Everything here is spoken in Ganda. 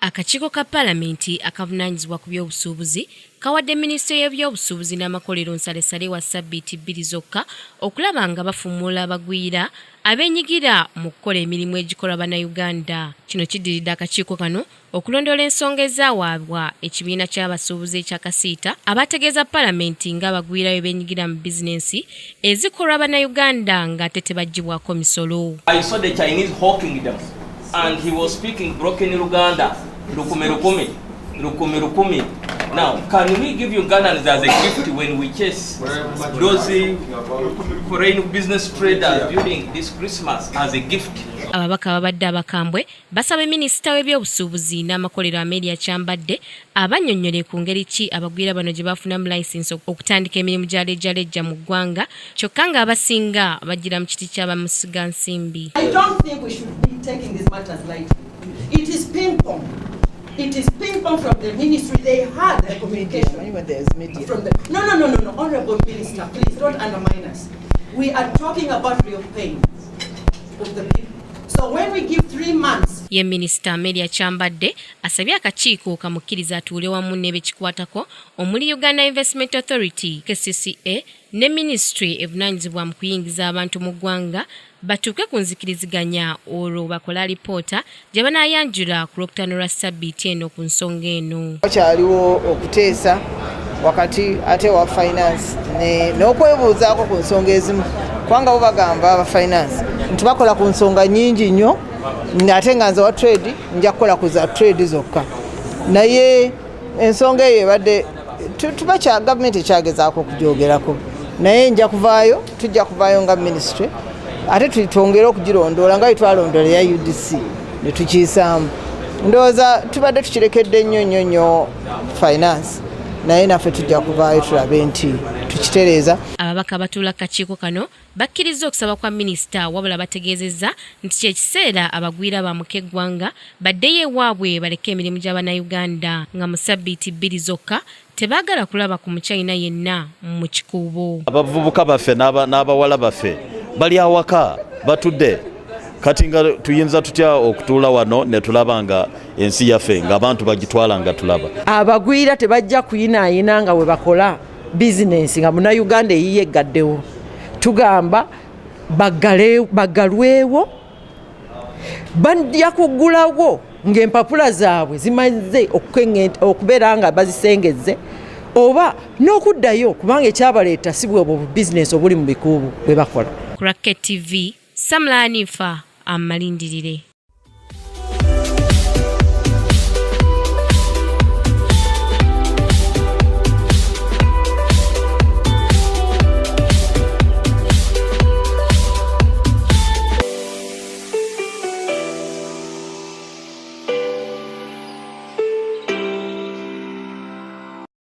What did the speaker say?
Akakiiko ka Palamenti akavunaanyizibwa ku by'obusuubuzi kawadde minisitule y'ebyobusuubuzi n'amakolero nsalessale wa ssabbiiti bbiri zokka okulaba nga bafuumuula abagwira abeenyigira mu kukola emirimu egikolwa Bannayuganda. Kino kiddiridde akakiiko kano okulondoola ensonga ezaawaabwa ekibiina ky'abasuubuzi ekya Kasiita abaategeeza Palamenti ng'abagwira bwe beenyigira mu bizinensi ezikolwa Bannayuganda ng'ate tebaggyibwako misolo. I saw the Chinese hawking them and he was speaking broken Luganda, lukumi lukumi, lukumi lukumi. Now, can we give Ugandans as a gift when we chase those foreign business traders during this Christmas as a gift? Ababaka babadde abakambwe basaba minisita w'ebyobusuubuzi n'amakolero Amelia Kyambadde abannyonnyole ku ngeri ki abagwira bano gye bafunamu layisinsi okutandika emirimu gya lejjalejja mu ggwanga, kyokka ng'abasinga bagira mu kiti kya bamusigansimbi. I don't think we should be taking these matters lightly. It is ping pong. It is ping pong from the ministry. They had the communication. When there's media. From the, no. Honorable Minister, please don't undermine us. We are talking about real pain of the people. So when we give 3 months Ye Minisita Amelia Kyambadde asabye akakiiko kamukkiriza atuule wamu ne bekikwatako omuli Uganda Investment Authority, KCCA ne minisitule evunaanyizibwa mu kuyingiza abantu mu ggwanga, batuuke ku nzikiriziganya, olwo bakole alipoota gye banaayanjula ku Lwokutaano lwa ssabbiiti eno ku nsonga eno. Wakyaliwo okuteesa wakati ate wa finance n'okwebuuzaako ku nsonga ezimu, kubanga bo bagamba aba finance nti bakola ku nsonga nnyingi nnyo, ate nga nze wa trade nja kukola ku za trade zokka. Naye ensonga eyo ebadde tuba kya gavumenti ekyagezaako okugyogerako, naye nja kuvaayo, tujja kuvaayo nga ministry, ate twongere okugirondoola nga bwe twalondoola eya UDC ne tukiyisaamu. Ndowooza tubadde tukirekedde nnyo nnyo nnyo finance, naye naffe tujja kuvaayo tulabe nti tukitereeza. Ababaka abatuula kakiiko kano bakkiriza okusaba kwa minisita, wabula bategeezezza nti kyekiseera abagwira bamuka eggwanga baddeyo ewaabwe baleke emirimu gy'Abannayuganda, nga mu ssabbiiti 2 zokka tebaagala kulaba ku Muchina yenna mu Kikuubo. Abavubuka baffe n'abawala baffe bali awaka batudde. Kati nga tuyinza tutya okutuula wano ne tulaba nga ensi yaffe ng'abantu bagitwala nga tulaba? Abagwira tebajja kuyinaayina nga bwe bakola bizinensi nga Munnayuganda eyiye eggaddewo. Tugamba baggalwewo, bajja kuggulawo ng'empapula zaabwe zimaze okubeera nga bazisengezze oba n'okuddayo, kubanga ekyabaleeta si bwebwo bubizinensi obuli mu Bikuubo bwe bakola. Ku Racket TV, Samulanifa amalindirire.